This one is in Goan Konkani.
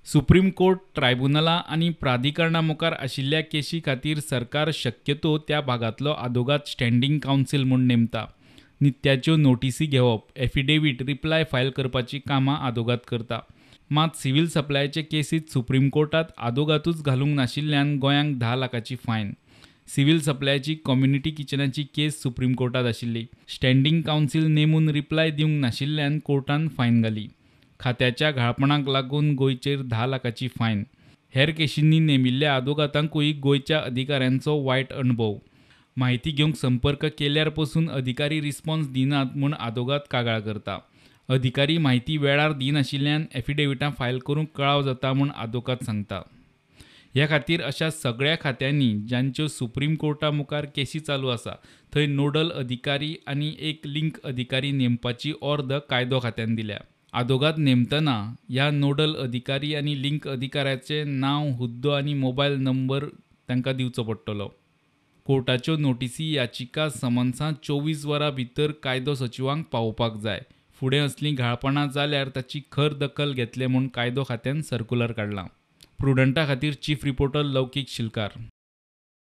सुप्रीम कोर्ट, ट्रायब्युनलां आनी प्राधिकरणां मुखार आशिल्ल्या केशी खातीर सरकार शक्यतो त्या भागांतलो आदोगाद स्टँडींग कावन्सील म्हूण नेमता. नित्याच्यो नोटिसी घेवप, एफिडेवीट, रिप्लाय फायल करपाचीं कामां आदोगाद करता. मात सिव्हील सप्लायाचे केसींत सुप्रीम कोर्टांत आदोगादूच घालूंक नाशिल्ल्यान गोंयांक 10 लाखांची फायन. सिव्हील सप्लायाची कम्युनिटी किचनाची केस सुप्रीम कोर्टांत आशिल्ली. स्टँडींग कावन्सील नेमून रिप्लाय दिवंक नाशिल्ल्यान कोर्टान फायन घाली. खात्याच्या घाळपणाक लागून गोंयचेर 10 लाखांची फायन. हेर केशींनी नेमिल्ल्या आदोगादांकूय गोंयच्या अधिकाऱ्यांचो वायट अणभव. म्हायती घेवंक संपर्क केल्यार पसून अधिकारी रिस्पॉन्स दिनात म्हूण आदोगाद कागाळ करता. अधिकारी म्हायती वेळार दिनाशिल्ल्यान एफिडेविटां फायल करूंक कळाव जाता म्हूण आदोगाद सांगता. ह्या खातीर अशा सगळ्या खात्यांनी जांच्यो सुप्रीम कोर्टा मुखार केसी चालू आसा थंय नोडल अधिकारी आनी एक लिंक अधिकारी नेमपाची ऑर्द कायदो खात्यान दिल्या. आदोगाद नेमतना ह्या नोडल अधिकारी आनी लिंक अधिकाऱ्याचें नांव, हुद्दो आनी मोबायल नंबर तांकां दिवचो पडटलो. कोर्टाच्यो नोटिसी, याचिका, समन्सां 24 वरां भितर कायदो सचिवांक पावोवपाक जाय. फुडें असलीं घाळपणां जाल्यार ताची खर दखल घेतले म्हूण कायदो खात्यान सर्कुलर काडलां. प्रुडंटा खातीर चीफ रिपोर्टर लौकीक शिलकार.